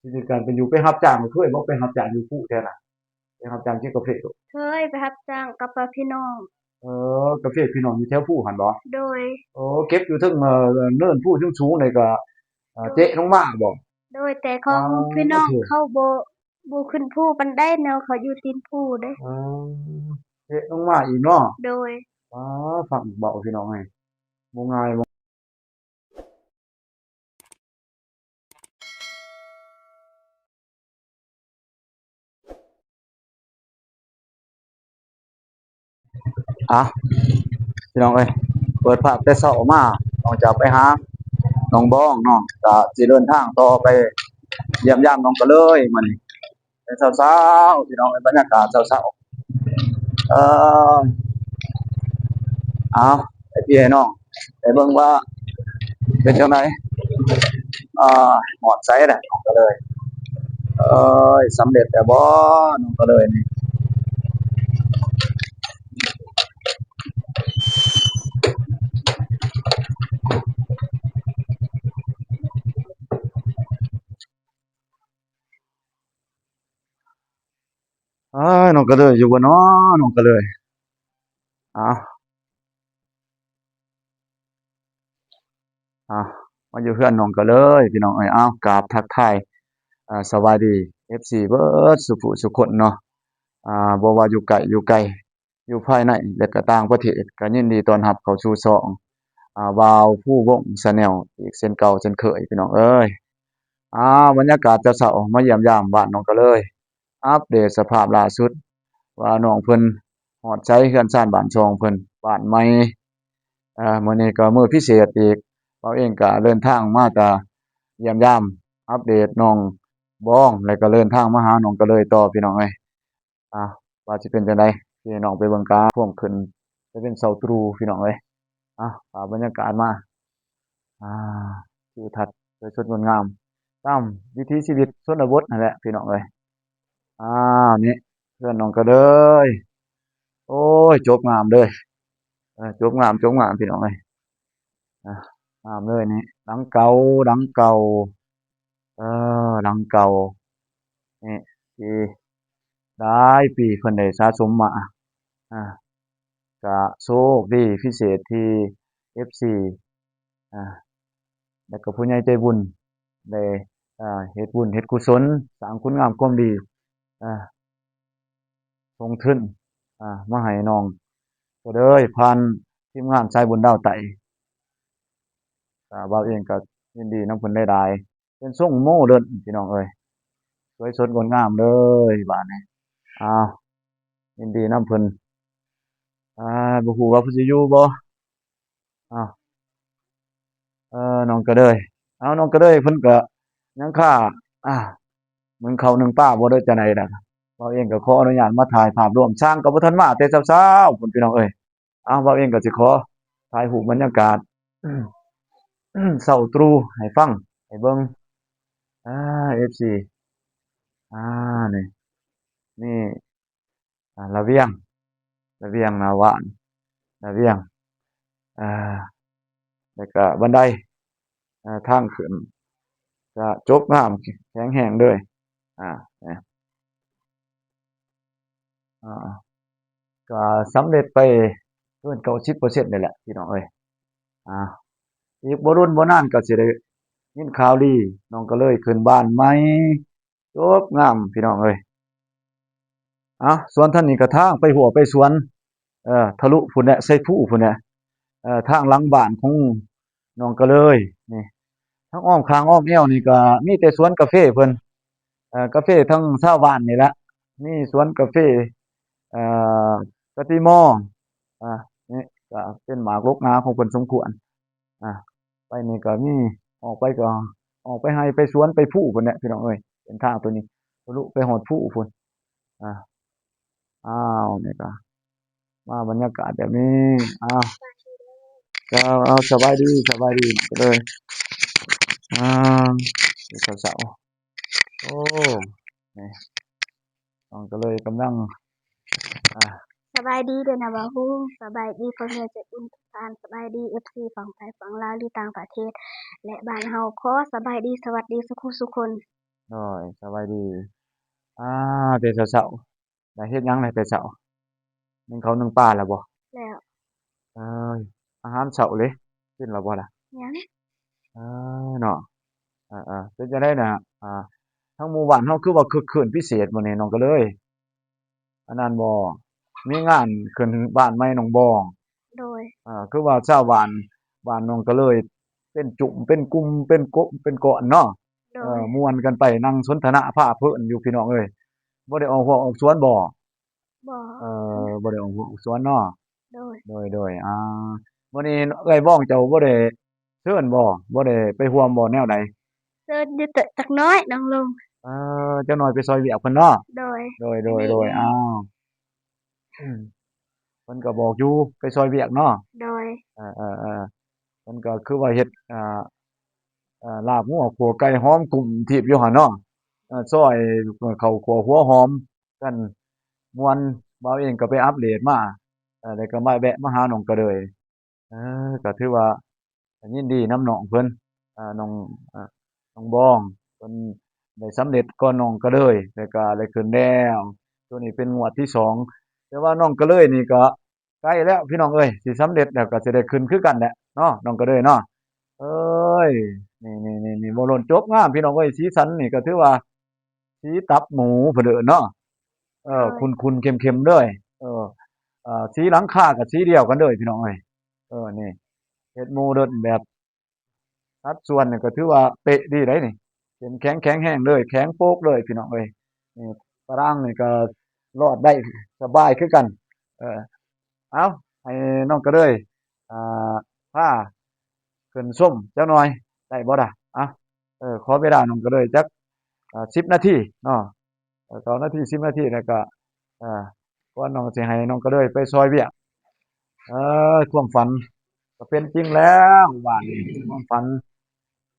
ຊີວິດການເປັນຢູ່ ໄປຮັບຈ້າງ ເຄີຍບໍ່ ໄປຮັບຈ້າງຢູ່ພູແຖວນັ້ນ? ໄປຮັບຈ້າງເກັບກາເຟບໍ່? ເຄີຍໄປຮັບຈ້າງກັບພວກພີ່ນ້ອງ. ເອີ ກາເຟພີ່ນ້ອງຢູ່ແຖວພູຫັ້ນບໍ່? ໂດຍ. ໂອ້ ເກັບຢູ່ເທິງ ເອີ ເນີນພູສູງໆ ນີ້ກໍ ເອີ ໂດຍ ເຈາະລົງມາບໍ່? ໂດຍ ແຕ່ຂອງ ອໍ ພີ່ນ້ອງ ໂອເຄ ເຂົາບໍ່ ບໍ່ຂຶ້ນພູປານໃດ ແນວເຂົາຢູ່ຕີນພູເດ້. ອໍ ເຈາະລົງມາອີກເນາະ? ໂດຍ. ອໍ ຟັງເວົ້າ ພີ່ນ້ອງເອີຍ ບໍ່ງ່າຍບໍ່. ອ່ະ ພີ່ນ້ອງເອີຍ ເປີດພາບແຕ່ເຊົ້າມາ ນ້ອງຈະໄປຫານ້ອງບອງເນາະ ກະຊິເດີນທາງຕໍ່ໄປຢ້ຽມຢາມນ້ອງກະເລີຍມື້ນີ້ ແຕ່ເຊົ້າໆ ພີ່ນ້ອງເອີຍ ບັນຍາກາດເຊົ້າໆ ເອີ ເອົາ ໃຫ້ພີ່ໃຫ້ນ້ອງໄດ້ເບິ່ງວ່າເປັນຈັ່ງໃດ ອ່າ ຮອດໃສແລ້ວນ້ອງກະເລີຍ ເອີຍ ສຳເລັດແລ້ວບໍ່ນ້ອງກະເລີຍນີ້? ອ້າຍ ນ້ອງກະເລີຍຢູ່ບໍ່ເນາະ ນ້ອງກະເລີຍ? ອ້າວ ອ້າວ ມາຢູ່ເຮືອນນ້ອງກະເລີຍ ພີ່ນ້ອງເອີຍ. ອ້າວ ກາບທັກທາຍ ອ່າ ສະບາຍດີ ເອັຟຊີ ເບິດສູ່ຜູ້ສູ່ຄົນເນາະ ອ່າ ບໍ່ວ່າຢູ່ໃກ້ຢູ່ໄກ ຢູ່ພາຍໃນ ແລະກະຕ່າງປະເທດ ກະຍິນດີຕ້ອນຮັບເຂົ້າສູ່ຊ່ອງ ອ່າ ບ່າວພູວົງ Channel ອີກເຊັ່ນເກົ່າເຊັ່ນເຄີຍ ພີ່ນ້ອງເອີຍ. ອ່າ ບັນຍາກາດເຊົ້າໆ ມາຢ້ຽມຢາມບ້ານນ້ອງກະເລີຍ ອັບເດດສະພາບລ່າສຸດວ່ານ້ອງເພິ່ນຮອດໃສ ເຮືອນຊານບ້ານຊ່ອງເພິ່ນ ບ້ານໃໝ່. ເອີ ມື້ນີ້ກໍມື້ພິເສດອີກ ເຮົາເອງກໍເດີນທາງມາຕາຢ້ຽມຢາມ ອັບເດດນ້ອງບອງ ແລ້ວກໍເດີນທາງມາຫານ້ອງກະເລີຍຕໍ່ ພີ່ນ້ອງເອີຍ. ອ່າ ວ່າຊິເປັນຈັ່ງໃດ ພີ່ນ້ອງໄປເບິ່ງການພວມຂຶ້ນ ຈະເປັນເສົາຕຣູ ພີ່ນ້ອງເອີຍ. ອ່າ ພາບບັນຍາກາດມາ ອ່າ ທິວທັດສວຍສົດງົດງາມ ຕາມວິຖີຊີວິດຊົນນະບົດຫັ້ນແຫຼະ ພີ່ນ້ອງເອີຍ. ອ່າ ນີ້ເຮືອນນ້ອງກະເລີຍ ໂອ້ຍ ຈົບງາມເລີຍ ເອີ ຈົບງາມ ຈົບງາມ ພີ່ນ້ອງເອີຍ. ອ່າ ງາມເລີຍນີ້ ຫຼັງເກົ່າ ຫຼັງເກົ່າ ເອີ ຫຼັງເກົ່ານີ້ ທີ່ຫຼາຍປີເພິ່ນໄດ້ສະສົມມາ ອ່າ ກະໂຊກດີພິເສດທີ່ ເອັຟຊີ ອ່າ ແລ້ວກໍຜູ້ໃຫຍ່ໃຈບຸນໄດ້ ອ່າ ເຮັດບຸນເຮັດກຸສົນ ສ້າງຄຸນງາມຄວາມດີ ອ່າ ສົ່ງທຶນ ອ່າ ມາໃຫ້ນ້ອງກະເລີຍ ຜ່ານທີມງານສາຍບຸນດາວໃຕ້. ອ່າ ບ່າວເອງກໍຍິນດີນຳເພິ່ນຫຼາຍໆ ເປັນຊົງໂມເດີນ ພີ່ນ້ອງເອີຍ ສວຍສົດງົດງາມເລີຍບາດນີ້. ອ້າວ ຍິນດີນຳເພິ່ນ. ອ່າ ບໍ່ຮູ້ວ່າເພິ່ນຊິຢູ່ບໍ່? ອ້າວ ເອີ ນ້ອງກະເລີຍ ເອົາ ນ້ອງກະເລີຍ ເພິ່ນກະຍັງຄາ ອ່າ ໜຶ້ງເຂົ້າໜຶ້ງປາບໍ່ ຫຼືຈັ່ງໃດນະ? ບ່າວເອງກໍຂໍອະນຸຍາດມາຖ່າຍພາບລວມ ຊ່າງກໍບໍ່ທັນມາແຕ່ເຊົ້າໆ ພຸ້ນ ພີ່ນ້ອງເອີຍ. ເອົາ ບ່າວເອງກໍຊິຂໍຖ່າຍຮູບບັນຍາກາດເຊົ້າຕຣູໃຫ້ຟັງ ໃຫ້ເບິ່ງ ອ່າ ເອັຟຊີ ອ່າ ນີ້ ນີ້ ອ່າ ລະວຽງ ລະວຽງໜ້າບ້ານ ລະວຽງ ອ່າ ແລ້ວກະບັນໄດ ອ່າ ທາງຂຶ້ນ ກະຈົບງາມ ແຂງແຮງເລີຍ ອ່າ ນີ້ ອ່າ ກະສຳເລັດໄປເກີນເກົ້າສິບເປີເຊັນເລີຍແຫຼະ ພີ່ນ້ອງເອີຍ. ອ່າ ອີກບໍ່ດົນບໍ່ນານກໍຊິໄດ້ຍິນຂ່າວດີ ນ້ອງກະເລີຍຂຶ້ນບ້ານໃໝ່ ຈົບງາມ ພີ່ນ້ອງເອີຍ. ເອົາ ສ່ວນທາງນີ້ກໍທາງໄປຮົ້ວໄປສວນ ເອີ ທະລຸພຸ້ນແຫຼະ ໃສ່ພູພຸ້ນແຫຼະ ເອີ ທາງຫຼັງບ້ານຂອງນ້ອງກະເລີຍນີ້. ທາງອ້ອມຂ້າງອ້ອມແອວນີ້ກໍມີແຕ່ສວນກາເຟເພິ່ນ ເອີ ກາເຟທາງຊາວບ້ານນີ້ແຫຼະ ມີສວນກາເຟ ເອີ ກະຕິມໍ ອ່າ ນີ້ກໍເປັນໝາກລົກງາຂອງເພິ່ນສົມຄວນ. ອ່າ ໄປນີ້ກໍມີ ອອກໄປກໍ ອອກໄປໄຮ່ໄປສວນໄປພູພຸ້ນແຫຼະ ພີ່ນ້ອງເອີຍ. ເສັ້ນທາງໂຕນີ້ທະລຸໄປຮອດພູພຸ້ນ. ອ່າ ອ້າວ ນີ້ກໍມາບັນຍາກາດແບບນີ້. ອ້າວ ເຈົ້າ ເອົາ ສະບາຍດີ ສະບາຍດີເດີ. ອ່າ ເຊົ້າໆ ໂອ້ ນີ້ ນ້ອງກະເລີຍກຳລັງ ອ່າ ສະບາຍດີເດີນະບ່າວຮູ້ ສະບາຍດີພໍ່ແມ່ໃຈບຸນທຸກທ່ານ ສະບາຍດີເອັຟຊີຝັ່ງໄທຝັ່ງລາວ ຫຼືຕ່າງປະເທດ ແລະບ້ານເຮົາ ຂໍສະບາຍດີສະຫວັດດີສູ່ຄູ່ສູ່ຄົນ. ໂດຍ ສະບາຍດີ. ອ່າ ແຕ່ເຊົ້າໆ ໄດ້ເຮັດຫຍັງແຫຼະແຕ່ເຊົ້າ? ໜຶ້ງເຂົ້າໜຶ້ງປາແລ້ວບໍ່? ແລ້ວ. ເອີຍ ອາຫານເຊົ້າເດ້ ກິນແລ້ວບໍ່ລະ? ຍັງ. ເອີ ເນາະ ເອີໆ ເປັນຈັ່ງໃດນະ? ອ່າ ທາງໝູ່ບ້ານເຮົາຄືວ່າຄຶກຄື້ນພິເສດມື້ນີ້ ນ້ອງກະເລີຍ ອັນນັ້ນບໍ່ ມີງານຂຶ້ນບ້ານໃໝ່ໜອງບອງ. ໂດຍ. ອ່າ ຄືວ່າຊາວບ້ານ ບ້ານນ້ອງກະເລີຍ ເປັນຈຸ້ມເປັນກຸ່ມ ເປັນກົບເປັນກ້ອນເນາະ. ໂດຍ. ເອີ ມ່ວນກັນໄປນັ່ງສົນທະນາພາເພີນຢູ່ພີ່ນ້ອງເອີຍ. ບໍ່ໄດ້ອອກຮົ້ວອອກສວນບໍ່? ບໍ່. ເອີ ບໍ່ໄດ້ອອກຮົ້ວອອກສວນເນາະ. ໂດຍ. ໂດຍໆ ອ່າ ມື້ນີ້ເອື້ອຍບອງເຈົ້າບໍ່ໄດ້ ເຊີນບໍ່? ບໍ່ໄດ້ໄປຮ່ວມບໍ່? ແນວໃດ? ເຊີນຢູ່ ແຕ່ຈັກໜ້ອຍນ້ອງລົງ. ເອີ ຈັກໜ້ອຍໄປຊ່ອຍວຽກເພິ່ນເນາະ. ໂດຍ. ໂດຍໆໆ ອືມ ອ້າວ ອືມ ເພິ່ນກໍບອກຢູ່ໄປຊ່ອຍວຽກເນາະ. ໂດຍ. ເອີໆໆ ເພິ່ນກໍຄືວ່າເຮັດ ອ່າ ອ່າ ລາບງົວຂົ້ວໄກ່ຫອມກຸ້ມທີບຢູ່ຫັ້ນເນາະ. ເອີ ຊ່ອຍເຂົ້າຂົ້ວຫົວຫອມກັນມ່ວນ ບ່າວເອງກໍໄປອັບເດດມາ ເອີ ແລ້ວກໍມາແວະມາຫານ້ອງກະເລີຍ. ເອີ ກໍຖືວ່າຍິນດີນຳນ້ອງເພິ່ນ ອ່າ ນ້ອງ ອ່າ ນ້ອງບອງ ເພິ່ນໄດ້ສຳເລັດກ່ອນນ້ອງກະເລີຍ ແລ້ວກໍໄດ້ຂຶ້ນແລ້ວ. ໂຕນີ້ເປັນງວດທີສອງ ແຕ່ວ່ານ້ອງກະເລີຍນີ້ກໍໃກ້ແລ້ວພີ່ນ້ອງເອີຍ ຊິສຳເລັດແລ້ວ ກໍຊິໄດ້ຂຶ້ນຄືກັນແຫຼະເນາະ ນ້ອງກະເລີຍເນາະ. ເອີຍ ນີ້ໆໆ ບໍ່ຫຼົ່ນ ຈົບງາມພີ່ນ້ອງເອີຍ. ສີສັນນີ້ກໍຖືວ່າ ສີຕັບໝູເພິ່ນເອີ້ນເນາະ. ເອີ ໂດຍ. ຂຸ້ນໆ ເຂັ້ມໆ ເລີຍ. ເອີ ເອີ ສີຫຼັງຄາກໍສີດຽວກັນເລີຍພີ່ນ້ອງເອີຍ. ເອີ ນີ້ ເຮັດໂມເດີນແບບສັດສ່ວນນີ້ກໍຖືວ່າເປະດີໃດນີ້ ເຂັ້ມແຂງແຂງແຮງເລີຍ ແຂງໂປກເລີຍພີ່ນ້ອງເອີຍ. ນີ້ຕາລາງນີ້ກໍລອດໄດ້ສະບາຍຄືກັນ. ເອີ ເອົາ ໃຫ້ນ້ອງກະເລີຍ ອ່າ ພາຂຶ້ນຊົມຈັກໜ່ອຍໄດ້ບໍ່ລະ? ເອົາ ເອີ ຂໍເວລານ້ອງກະເລີຍຈັກ ເອີ ສິບນາທີເນາະ ເອີ ເກົ້ານາທີ ສິບນາທີ ແລ້ວກໍ ເອີ ກ່ອນນ້ອງຊິໃຫ້ນ້ອງກະເລີຍໄປຊ່ອຍວຽກ. ເອີ ຄວາມຝັນກໍເປັນຈິງແລ້ວບາດນີ້ ຄວາມຝັນ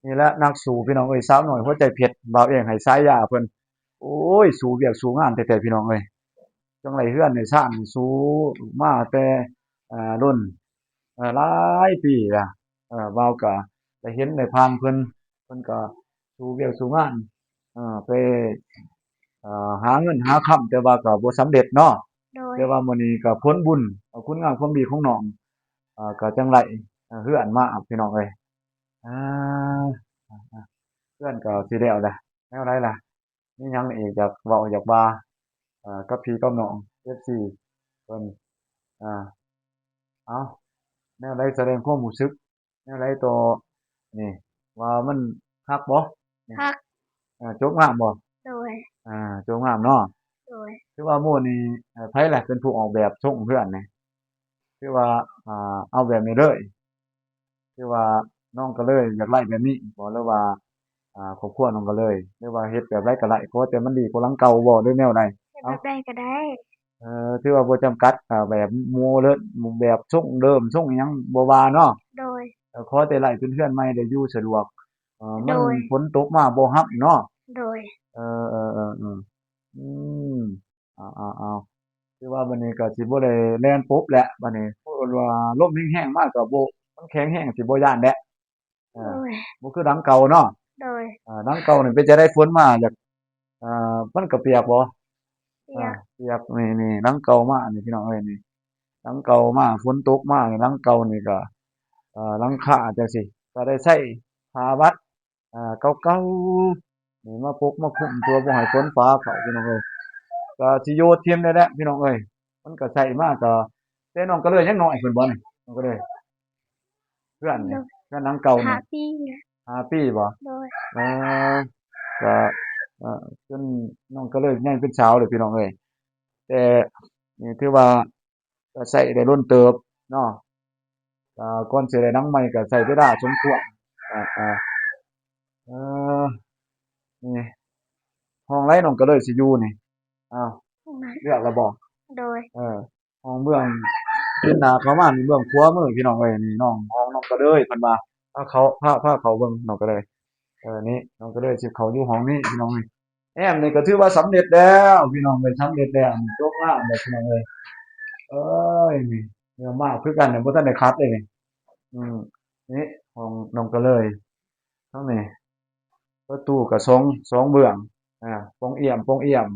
ນີ້ແຫຼະນັກສູ້ພີ່ນ້ອງເອີຍ. ສາວນ້ອຍຫົວໃຈເພັດ ບ່າວເອງໃຫ້ສາຍາເພິ່ນ ໂອ້ຍ ສູ້ວຽກສູ້ງານແທ້ໆ ພີ່ນ້ອງເອີຍ. ຈັ່ງໄດ້ເຮືອນໄດ້ຊານ ສູ້ມາແຕ່ ເອີ ດົນ ເອີ ຫຼາຍປີລະ. ເອີ ບ່າວກະໄດ້ເຫັນໄດ້ຜ່ານເພິ່ນ ເພິ່ນກະສູ້ວຽກສູ້ງານ ເອີ ໄປ ເອີ ຫາເງິນຫາຄຳ ແຕ່ວ່າກະບໍ່ສຳເລັດເນາະ. ໂດຍ. ແຕ່ວ່າມື້ນີ້ກະຜົນບຸນ ເອົາຄຸນງາມຄວາມດີຂອງນ້ອງ ເອີ ກະຈັ່ງໄດ້ ເອີ ເຮືອນມາ ພີ່ນ້ອງເອີຍ. ອ່າ ເຮືອນກະຊິແລ້ວລະ ແນວໃດລະ? ມີຫຍັງອີກຢາກເວົ້າຢາກວ່າ ເອີ ກັບພີ່ກັບນ້ອງ ເອັຟຊີ ເພິ່ນ? ອ່າ ເອົາ ແນວໃດ ສະແດງຄວາມຮູ້ສຶກແນວໃດຕໍ່ນີ້ ວ່າມັນຄັກບໍ່ນີ້? ຄັກ. ອ່າ ຈົບງາມບໍ່? ໂດຍ. ອ່າ ຈົບງາມເນາະ. ໂດຍ. ຄືວ່າໝູ່ນີ້ ເອີ ໃຜລະເປັນຜູ້ອອກແບບຊົງເຮືອນນີ້? ຄືວ່າ ອ່າ ເອົາແບບນີ້ເລີຍ ຄືວ່ານ້ອງກະເລີຍຢາກໄດ້ແບບນີ້ບໍ່ ຫຼືວ່າ ອ່າ ຄອບຄົວນ້ອງກະເລີຍ ຫຼືວ່າເຮັດແບບໃດກໍໄດ້ ຂໍແຕ່ມັນດີກວ່າຫຼັງເກົ່າບໍ່ ຫຼືແນວໃດ? ເຮັດແບບໃດກໍໄດ້. ເອີ ຖືວ່າບໍ່ຈຳກັດ ອ່າ ແບບໂມເດີນ ແບບຊົງເດີມຊົງຫຍັງບໍ່ວ່າເນາະ. ໂດຍ. ເອີ ຂໍແຕ່ໄດ້ເປັນເຮືອນໃໝ່ ໄດ້ຢູ່ສະດວກ ເອີ ມັນ ໂດຍ ຝົນຕົກມາບໍ່ຮັບເນາະ. ໂດຍ. ເອີໆໆໆ ອືມ ເອົາໆໆ ຄືວ່າບັດນີ້ກໍຊິບໍ່ໄດ້ແລ່ນປົບແຫຼະ ບັດນີ້ ເພາະວ່າລົມແຮງໆມາກໍບໍ່ ມັນແຂງແຮງ ຊິບໍ່ຢ້ານແຫຼະ. ເອີ ໂດຍ. ບໍ່ຄືຫຼັງເກົ່າເນາະ. ໂດຍ. ອ່າ ຫຼັງເກົ່ານີ້ເປັນຈັ່ງໃດ ຝົນມາຢາກ ອ່າ ມັນກໍປຽກບໍ່? ປຽກ. ອ່າ ປຽກ. ນີ້ໆ ຫຼັງເກົ່າມານີ້ ພີ່ນ້ອງເອີຍ ນີ້ ຫຼັງເກົ່າມາ ຝົນຕົກມານີ້ ຫຼັງເກົ່ານີ້ກໍ ເອີ ຫຼັງຄາຈັ່ງຊີ້ ກໍໄດ້ໃຊ້ຜ້າວັດ ອ່າ ເກົ່າໆ ນີ້ມາປົກມາຄຸມຕົວ ບໍ່ໃຫ້ຝົນຟ້າເຂົ້າ ພີ່ນ້ອງເອີຍ. ກໍຊິໂຍດຖິ້ມໄດ້ແຫຼະ ພີ່ນ້ອງເອີຍ ມັນກໍໃຊ້ມາກໍ ແຕ່ນ້ອງກະເລີຍຍັງນ້ອຍພຸ້ນບໍ່ນີ້ ນ້ອງກະເລີຍ? ເຮືອນນີ້ ໂດຍ ເຮືອນຫຼັງເກົ່ານີ້ ຫ້າປີ. ຫ້າປີບໍ່? ໂດຍ. ເອີ ກໍ ເອີ ຈົນນ້ອງກະເລີຍໃຫຍ່ເປັນສາວເລີຍ ພີ່ນ້ອງເອີຍ. ແຕ່ນີ້ຖືວ່າ ກໍໃຊ້ໄດ້ດົນເຕີບເນາະ. ກໍກ່ອນຊິໄດ້ຫຼັງໃໝ່ກໍໃຊ້ເວລາສົມຄວນ. ອ່າ ອ່າ ເອີ ນີ້ ຫ້ອງໃດນ້ອງກະເລີຍຊິຢູ່ນີ້? ອ້າວ ຫ້ອງນັ້ນ ເລືອກແລ້ວບໍ່? ໂດຍ. ເອີ ຫ້ອງເບື້ອງ ເຫັນໜ້າເຂົ້າມານີ້ ເບື້ອງຂວາມື ພີ່ນ້ອງເອີຍ ນີ້ນ້ອງ ຫ້ອງນ້ອງກະເລີຍ ເພິ່ນວ່າ ພາເຂົ້າ ພາ ພາເຂົ້າເບິ່ງ ນ້ອງກະເລີຍ. ເອີ ນີ້ນ້ອງກະເລີຍຊິເຂົ້າຢູ່ຫ້ອງນີ້ ພີ່ນ້ອງເອີຍ. ແອ້ມນີ້ກໍຖືວ່າສຳເລັດແລ້ວ ພີ່ນ້ອງເອີຍ ສຳເລັດແລ້ວ ຈົບງາມແລ້ວ ພີ່ນ້ອງເອີຍ. ເອີຍ ນີ້ເນື້ອມາກຄືກັນ ບໍ່ທັນໄດ້ຂັດເດ້ນີ້. ອືມ ນີ້ຫ້ອງນ້ອງກະເລີຍ ທາງນີ້ ປະຕູກໍສອງ ສອງເບື້ອງ ອາ ປ່ອງອ້ຽມ ປ່ອງອ້ຽມ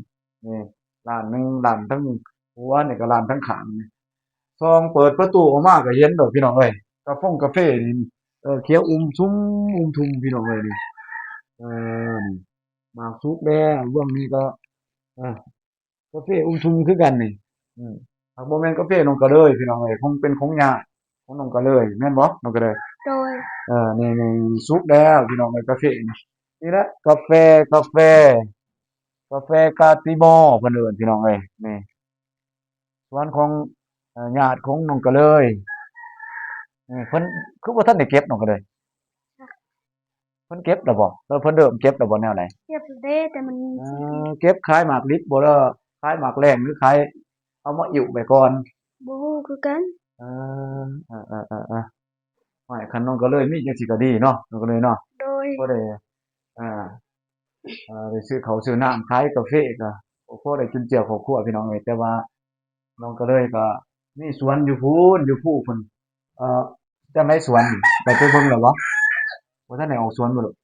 ນີ້ ດ້ານໜຶ່ງ ດ້ານທາງຫົວນີ້ກໍດ້ານທາງຂ້າງນີ້ ສ່ອງເປີດປະຕູອອກມາກໍເຫັນໂລດພີ່ນ້ອງເອີຍ ກາຟົງກາເຟນີ້ ເອີ ຂຽວອຸ່ມຊຸ່ມ ອຸ່ມທຸ່ມພີ່ນ້ອງເອີຍນີ້ ເອີ ໝາກສຸກແລ້ວ ເບື້ອງນີ້ກໍ ເອີ ກາເຟອຸ່ມທຸ່ມຄືກັນນີ້ ອືມ ຫາກບໍ່ແມ່ນກາເຟນ້ອງກະເລີຍພີ່ນ້ອງເອີຍ ຄົງເປັນຂອງຍາດຂອງນ້ອງກະເລີຍ ແມ່ນບໍ່ນ້ອງກະເລີຍ? ໂດຍ ເອີ ນີ້ ນີ້ສຸກແລ້ວພີ່ນ້ອງເອີຍ ກາເຟນີ້ ນີ້ແຫຼະກາເຟ ກາເຟ ກາເຟກາຕິມໍ ເພິ່ນເອີ້ນພີ່ນ້ອງເອີຍ ນີ້ ສວນຂອງ ເອີ ຍາດຂອງນ້ອງກະເລີຍ ເອີ ເພິ່ນຄືບໍ່ທັນໄດ້ເກັບນ້ອງກະເລີຍ? ເພິ່ນເກັບແລ້ວບໍ່? ເອີ ເພິ່ນເລີ່ມເກັບແລ້ວບໍ່ ແນວໃດ? ເກັບແລ້ວເດ້ ແຕ່ມັນ ເອີ ເກັບຂາຍໝາກດິບບໍ່ ຫຼືຂາຍໝາກແລ້ງ ຫຼືຂາຍເອົາມາອິ້ວໄປກ່ອນ? ບໍ່ຮູ້ຄືກັນ ເອີ ເອີ ໂອ້ຍ ຄັນນ້ອງກະເລີຍມີຈັ່ງຊີ້ກໍດີເນາະ ນ້ອງກະເລີຍເນາະ ໂດຍ ພໍໄດ້ ອ່າ ອ່າ ໄດ້ຊື້ເຂົ້າຊື້ນ້ຳ ຂາຍກາເຟກໍພໍໄດ້ຈຸນເຈືອຄອບຄົວພີ່ນ້ອງເອີຍ ແຕ່ວ່າ ນ້ອງກະເລີຍກໍມີສວນຢູ່ພຸ້ນ ຢູ່ພູພຸ້ນ ເອີ ຈັ່ງໃດສວນນີ້ ໄດ້ໄປເບິ່ງແລ້ວບໍ່? ບໍ່ທັນໄດ້ອອກສວນບໍ່ລູກ?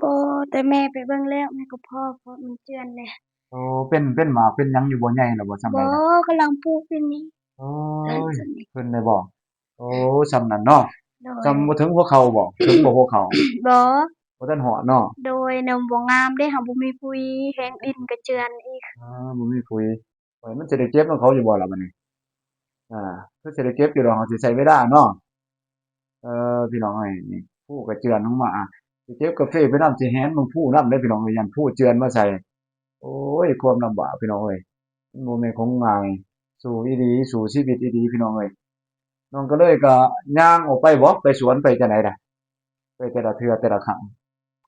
ບໍ່ ແຕ່ແມ່ໄປເບິ່ງແລ້ວ ແມ່ກໍພໍ ເພາະມັນເຈື່ອນແລ້ວ ໂອ້ ເປັນ ເປັນໝາກເປັນຫຍັງຢູ່ບໍ່ ໃຫຍ່ແລ້ວບໍ່ ສ່ຳໃດ? ບໍ່ ກຳລັງປູກຢູ່ນີ້ ໂອ້ຍ ຂຶ້ນໄດ້ບໍ່? ໂອ້ ສ່ຳນັ້ນເນາະ ໂດຍ ສ່ຳບໍ່ເຖິງຫົວເຂົ່າບໍ່? ເຖິງບໍ່ຫົວເຂົ່າ? ບໍ່ ບໍ່ທັນຮອດເນາະ ໂດຍ ນ້ຳບໍ່ງາມເດ້ ເຮົາບໍ່ມີປຸ໋ຍ ແຮງດິນກໍເຈື່ອນອີກ ອ່າ ບໍ່ມີປຸ໋ຍ ໂອ້ຍ ມັນຊິໄດ້ເກັບນຳເຂົາຢູ່ບໍ່ລະບາດນີ້? ອ່າ ຄືຊິໄດ້ເກັບຢູ່ດອກ ເຮົາຊິໃຊ້ເວລາເນາະ ເອີ ພີ່ນ້ອງເອີຍ ນີ້ພູກະເຈື່ອນລົງມາ ຊິເກັບກາເຟໄປນຳ ຊິແຫນເບິ່ງພູນຳເດ້ພີ່ນ້ອງເອີຍ ຢ້ານພູເຈື່ອນມາໃສ່ ໂອ້ຍ ຄວາມລຳບາກພີ່ນ້ອງເອີຍ ມັນບໍ່ແມ່ນຂອງງ່າຍ ສູ້ອີ່ຫຼີ ສູ້ຊີວິດອີ່ຫຼີພີ່ນ້ອງເອີຍ ນ້ອງກະເລີຍກະຍ່າງອອກໄປບໍ່? ໄປສວນໄປຈັ່ງໃດລະ? ໄປແຕ່ລະເທື່ອແຕ່ລະຄັ້ງ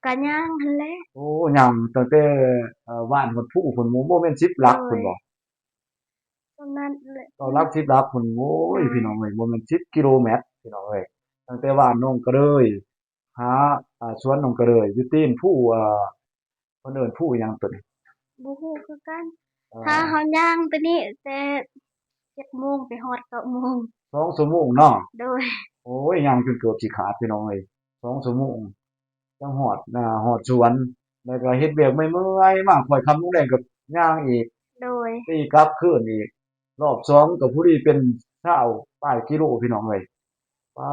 ກະຍ່າງຫັ້ນແຫຼະ ໂອ້ ຍ່າງຕັ້ງແຕ່ ເອີ ບ້ານຮອດພູພຸ້ນ ບໍ່ແມ່ນສິບຫຼັກພຸ້ນບໍ່? ປະມານນັ້ນແຫຼະ ເກົ້າຫຼັກ ສິບຫຼັກພຸ້ນ ໂອ້ຍ ພີ່ນ້ອງເອີຍ ບໍ່ແມ່ນສິບກິໂລແມັດພີ່ນ້ອງເອີຍ ຕັ້ງແຕ່ບ້ານນ້ອງກະເລີຍ ຫາ ອ່າ ສວນນ້ອງກະເລີຍ ຢູ່ຕີນພູ ອ່າ ເພິ່ນເອີ້ນພູຫຍັງໂຕນີ້? ບໍ່ຮູ້ຄືກັນ ເອີ ຖ້າເຮົາຍ່າງໂຕນີ້ແຕ່ເຈັດໂມງໄປຮອດເກົ້າໂມງ ສອງຊົ່ວໂມງເນາະ ໂດຍ ໂອ້ຍ ຍ່າງຈົນເກືອບຊິຂາດພີ່ນ້ອງເອີຍ ສອງຊົ່ວໂມງ ຈັ່ງຮອດ ອ່າ ຮອດສວນ ແລ້ວກໍເຮັດວຽກເມື່ອຍໆ ມາຄ່ອຍຄ່ຳລົງແລງກໍຍ່າງອີກ ໂດຍ ຕີກັບຄືນອີກ ຮອບສອງກໍພໍດີເປັນຊາວປາຍກິໂລພີ່ນ້ອງເອີຍ ປາ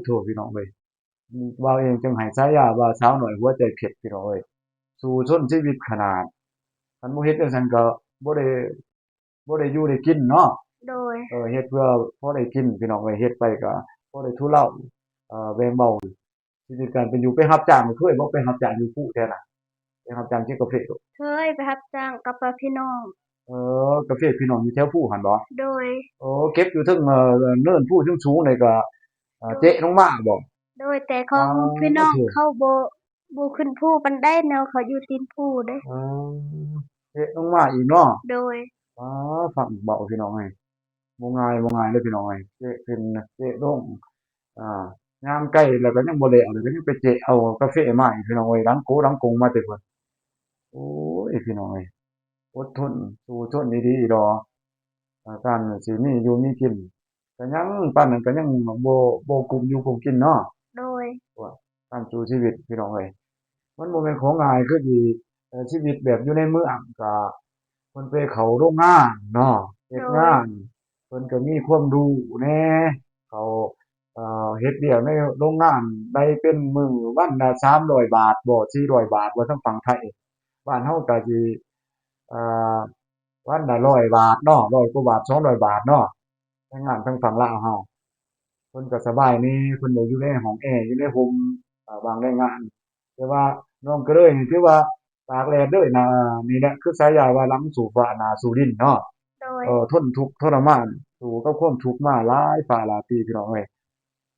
ໂທ້ ພີ່ນ້ອງເອີຍ ບ່າວເອງຈຶ່ງໃຫ້ສາຍາວ່າສາວນ້ອຍຫົວໃຈເພັດພີ່ນ້ອງເອີຍ ສູ້ຊົນຊີວິດຂະໜາດ ຄັນບໍ່ເຮັດຈັ່ງຊັ້ນກໍບໍ່ໄດ້ ບໍ່ໄດ້ຢູ່ໄດ້ກິນເນາະ ໂດຍ ເອີ ເຮັດເພື່ອພໍໄດ້ກິນພີ່ນ້ອງເອີຍ ເຮັດໄປກໍພໍໄດ້ທຸເລົາ ເອີ ແບ່ງເບົາຊີວິດການເປັນຢູ່ ໄປຮັບຈ້າງເຄີຍບໍ່? ໄປຮັບຈ້າງຢູ່ພູແຖວນັ້ນ ໄປຮັບຈ້າງເກັບກາເຟ ເຄີຍໄປຮັບຈ້າງກັບ ກັບພີ່ນ້ອງ ເອີ ກາເຟພີ່ນ້ອງຢູ່ແຖວພູຫັ້ນບໍ່? ໂດຍ ໂອ້ ເກັບຢູ່ເທິງ ເອີ ເນີນພູສູງໆ ນີ້ກໍ ເອີ ເຈາະລົງມາບໍ່? ໂດຍ ແຕ່ຂອງ ອໍ ພີ່ນ້ອງເຂົາບໍ່ ບໍ່ຂຶ້ນພູປານໃດ ແນວເຂົາຢູ່ຕີນພູເດ້ ເອີ ເຈາະລົງມາອີກເນາະ ໂດຍ ອໍ ຟັງເບົາພີ່ນ້ອງເອີຍ ບໍ່ງ່າຍ ບໍ່ງ່າຍເດີພີ່ນ້ອງເອີຍ ເຈາະຂຶ້ນເຈາະລົງ ອ່າ ຍາມໃກ້ແລ້ວກໍຍັງບໍ່ແລ້ວ ແລ້ວກໍຍັງໄປເຈາະເອົາກາເຟມາອີກພີ່ນ້ອງເອີຍ ຫຼັງໂກຫຼັງກົງມາແຕ່ພຸ້ນ ໂອ້ຍ ພີ່ນ້ອງເອີຍ ອົດທົນສູ້ຊົນອີ່ຫຼີດອກ ອ່າ ການຊິມີຢູ່ມີກິນ ກໍຍັງ ປານນັ້ນກໍຍັງບໍ່ ບໍ່ກຸ້ມຢູ່ກຸ້ມກິນເນາະ ໂດຍ ການສູ້ຊີວິດພີ່ນ້ອງເອີຍ ມັນບໍ່ແມ່ນຂອງງ່າຍ ຄືຊິ ເອີ ຊີວິດແບບຢູ່ໃນເມືອງ ກະເພິ່ນໄປເຂົ້າໂຮງງານເນາະ ເຮັດງານ ໂດຍ ເພິ່ນກໍມີຄວາມຮູ້ແດ່ ເຂົາ ເອີ ເຮັດວຽກໃນໂຮງງານໄດ້ເປັນມື້ວັນລະສາມຮ້ອຍບາດບໍ ສີ່ຮ້ອຍບາດບໍ ທາງຝັ່ງໄທ ບ້ານເຮົາກໍຊິ ເອີ ວັນລະຮ້ອຍບາດເນາະ ຮ້ອຍກວ່າບາດ ສອງຮ້ອຍບາດເນາະ ແຮງງານທາງຝັ່ງລາວເຮົາ ເພິ່ນກໍສະບາຍແດ່ ເພິ່ນໄດ້ຢູ່ໃນຫ້ອງແອ ຢູ່ໃນຮົ່ມ ເອີ ບາງແຮງງານ ແຕ່ວ່ານ້ອງກະເລີຍນີ້ຖືວ່າຕາກແດດເລີຍນະ ນີ້ແຫຼະ ຄືສາຍາວ່າຫຼັງສູ້ຟ້າໜ້າສູ້ດິນເນາະ ໂດຍ ເອີ ທົນທຸກທໍລະມານ ສູ້ກັບຄວາມທຸກມາຫຼາຍຟ້າຫຼາຍປີ ພີ່ນ້ອງເອີຍ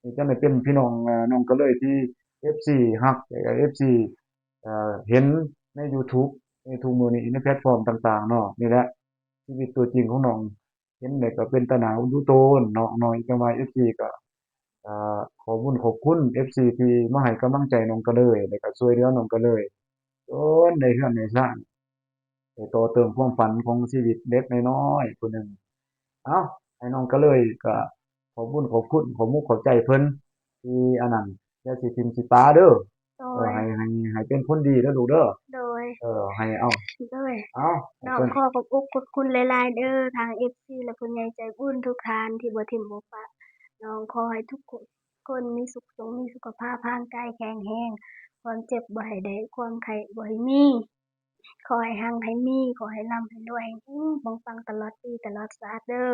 ນີ້ຈັ່ງໄດ້ເປັນພີ່ນ້ອງ ເອີ ນ້ອງກະເລີຍທີ່ເອັຟຊີຮັກ ແລະກໍເອັຟຊີ ເອີ ເຫັນໃນຢູທູບ ໃນທຸກມື້ນີ້ ໃນແພລດຟອມຕ່າງໆເນາະ ນີ້ແຫຼະ ຊີວິດຕົວຈິງຂອງນ້ອງ ເຫັນແລ້ວກໍເປັນຕາໜ້າອຸນດູໂຕນເນາະ ນ້ອຍຈັ່ງວ່າເອັຟຊີກໍ ເອີ ຂໍບຸນຂອບຄຸນເອັຟຊີທີ່ມາໃຫ້ກຳລັງໃຈນ້ອງກະເລີຍ ແລ້ວກໍຊ່ວຍເຫຼືອນ້ອງກະເລີຍ ຈົນໄດ້ເຮືອນໄດ້ຊານ ໄດ້ຕໍ່ເຕີມຄວາມຝັນຂອງຊີວິດເດັກນ້ອຍໆຜູ້ໜຶ່ງ ເອົ້າ ໃຫ້ນ້ອງກະເລີຍກໍຂອບບຸນຂອບຄຸນ ຂອບມຸກຂອບໃຈເພິ່ນ ທີ່ອັນນັ້ນ ຢ່າຊິຖິ້ມຊິປະເດີ ໂດຍ ໃຫ້ ໃຫ້ ໃຫ້ເປັນຄົນດີເດີລູກເດີ. ໂດຍ ເອີ ໃຫ້ ເອົາ ໂດຍ ເອົາ ນ້ອງຂໍຂອບອົກຂອບຄຸນຫຼາຍໆເດີ ທາງເອັຟຊີ ແລະ ຜູ້ໃຫຍ່ໃຈບຸນທຸກທ່ານທີ່ບໍ່ຖິ້ມບໍ່ປະນ້ອງ. ຂໍໃຫ້ທຸກຄົນມີສຸກ ຈົ່ງມີສຸຂະພາບຮ່າງກາຍແຂງແຮງ, ຄວາມເຈັບບໍ່ໃຫ້ໄດ້, ຄວາມໄຂ້ບໍ່ໃຫ້ມີ. ຂໍໃຫ້ຮັ່ງໃຫ້ມີ, ຂໍໃຫ້ລ່ຳໃຫ້ລວຍ, ເຮັງໆປັງໆຕະຫຼອດປີຕະຫຼອດຊາດເດີ.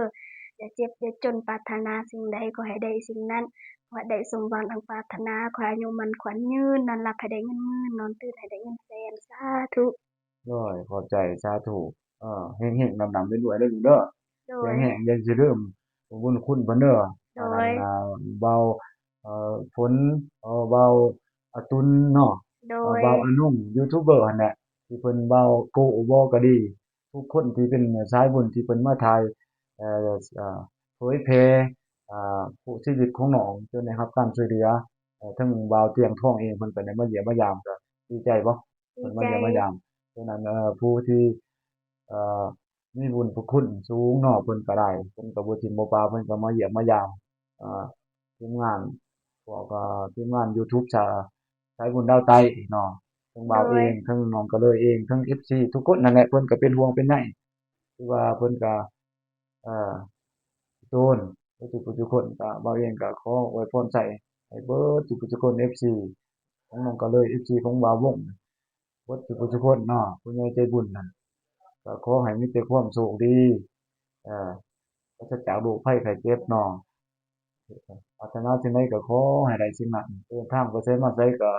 ຢ່າເຈັບຢ່າຈົນ, ປາດຖະໜາສິ່ງໃດຂໍໃຫ້ໄດ້ສິ່ງນັ້ນ, ຂໍໃຫ້ໄດ້ສົມຫວັງດັ່ງປາດຖະໜາ, ຂໍໃຫ້ອາຍຸໝັ້ນຂວັນຍືນ, ນອນຫຼັບໃຫ້ໄດ້ເງິນໝື່ນ, ນອນຕື່ນໃຫ້ໄດ້ເງິນແສນ. ສາທຸ. ໂດຍ ຂອບໃຈ, ສາທຸ. ເອີ ເຮັງໆ ລ່ຳໆລວຍໆເດີລູກເດີ. ໂດຍ ແຂງແຮງ, ຢ່າຊິລືມບຸນຄຸນເພິ່ນເດີ. ໂດຍ ອັນນັ້ນ ອ່າ ເບົາ ເອີ ຝົນ ເອີ ເບົາອາຕຸນເນາະ. ໂດຍ ເອີ ເບົາອານຸງ ຢູທູບເບີຫັ້ນແຫຼະ ທີ່ເພິ່ນ ເບົາໂກ ເວົ້າກໍດີ, ທຸກຄົນທີ່ເປັນສາຍບຸນທີ່ເພິ່ນມາຖ່າຍ ເອີ ເອີ ເຜີຍແຜ່ ອ່າ ຜູ້ຊີວິດຂອງນ້ອງ ຈົນໄດ້ຮັບການຊ່ວຍເຫຼືອ. ເອີ ທັງບ່າວຕຽງທອງເອງ ເພິ່ນກໍໄດ້ມາຢ້ຽມມາຢາມ ກໍດີໃຈບໍ່? ເພິ່ນມາຢ້ຽມມາຢາມ. ສະນັ້ນ ເອີ ຜູ້ທີ່ ເອີ ມີບຸນຄຸນສູງເນາະ ເພິ່ນກໍໄດ້ ເພິ່ນກໍບໍ່ຖິ້ມບໍ່ປະ ເພິ່ນກໍມາຢ້ຽມມາຢາມ ເອີ ທີມງານ ພວກ ເອີ ທີມງານຢູທູບ ສາ ສາຍບຸນລາວໃຕ້ເນາະ, ທັງບ່າວເອງ ທັງນ້ອງກະເລີຍເອງ ທັງເອັຟຊີທຸກຄົນນັ້ນແຫຼະ ເພິ່ນກໍເປັນຫ່ວງເປັນໃຍ ຄືວ່າເພິ່ນກໍ ເອີ ໂຕນ ເບິດທຸກຜູ້ທຸກຄົນ. ກໍບ່າວເອງກໍຂໍອວຍພອນໃສ່ໃຫ້ເບິດທຸກຜູ້ທຸກຄົນ ເອັຟຊີ ຂອງນ້ອງກະເລີຍ ເອັຟຊີ ຂອງບ່າວວົງ ເບິດທຸກຜູ້ທຸກຄົນເນາະ, ຜູ້ໃຫຍ່ໃຈບຸນນັ້ນ ກໍຂໍໃຫ້ມີແຕ່ຄວາມໂຊກດີ ເອີ ປາສະຈາກໂລກໄພໄຂ້ເຈັບເນາະ. ປາດຖະໜາສິ່ງໃດກໍຂໍໃຫ້ໄດ້ສິ່ງນັ້ນ, ເດີນທາງໄປໃສມາໃສກໍ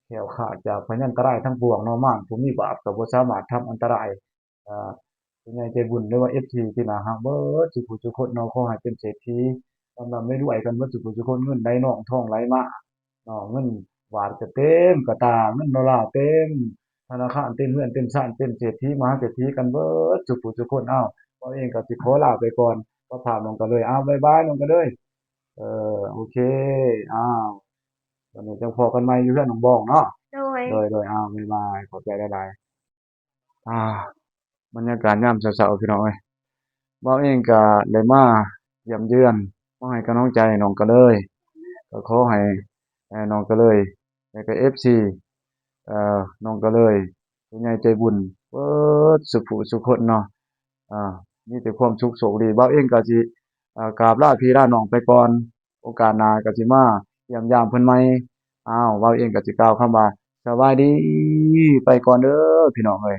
ແຄ້ວຄາດຈາກພະຍັນຕະລາຍທັງປວງເນາະ, ມານຜູ້ມີບາບກໍບໍ່ສາມາດທຳອັນຕະລາຍ ອ່າ ຜູ້ໃຫຍ່ໃຈບຸນ ຫຼືວ່າເອັຟຊີທີ່ໜ້າຮັກເບິດສູ່ຜູ້ສູ່ຄົນເນາະ, ຂໍໃຫ້ເປັນເສດຖີ ລ່ຳໆລວຍໆກັນເບິດສູ່ຜູ້ສູ່ຄົນ, ເງິນໄຫຼນອງທອງໄຫຼມາເນາະ, ເງິນບາດກໍເຕັມກະຕ່າ, ເງິນໂດລາເຕັມທະນາຄານ, ເຕັມເຮືອນເຕັມຊານ, ເປັນເສດຖີມະຫາເສດຖີກັນເບິດສູ່ຜູ້ສູ່ຄົນ. ອ້າວ ເຮົາເອງກໍຊິຂໍລາໄປກ່ອນກັບພາບນ້ອງກະເລີຍ. ອ້າວ ບາຍບາຍນ້ອງກະເລີຍ. ເອີ ໂອເຄ ອ້າວ ວັນນີ້ຈັ່ງພໍ້ກັນໃໝ່ຢູ່ເຮືອນນ້ອງບອງເນາະ. ໂດຍ ໂດຍ ໂດຍ ອ້າວ ບາຍບາຍ ຂອບໃຈຫຼາຍໆ. ອ່າ ບັນຍາກາດຍາມເຊົ້າໆ ພີ່ນ້ອງເອີຍ, ບ່າວເອງກະໄດ້ມາຢ້ຽມເຢືອນ ມາໃຫ້ກຳລັງໃຈນ້ອງກະເລີຍ, ກໍຂໍໃຫ້ ເອີ ນ້ອງກະເລີຍ ແລ້ວກໍເອັຟຊີ ເອີ ນ້ອງກະເລີຍ ຜູ້ໃຫຍ່ໃຈບຸນເບິດສູ່ຜູ້ສູ່ຄົນເນາະ, ອ່າ ມີແຕ່ຄວາມສຸກໂຊກດີ. ບ່າວເອງກໍຊິ ອ່າ ກາບລາພີ່ລານ້ອງໄປກ່ອນ, ໂອກາດໜ້າກໍຊິມາຢ້ຽມຢາມເພິ່ນໃໝ່. ອ້າວ ບ່າວເອງກໍຊິກ່າວຄຳວ່າ ສະບາຍດີ ໄປກ່ອນເດີພີ່ນ້ອງເອີຍ.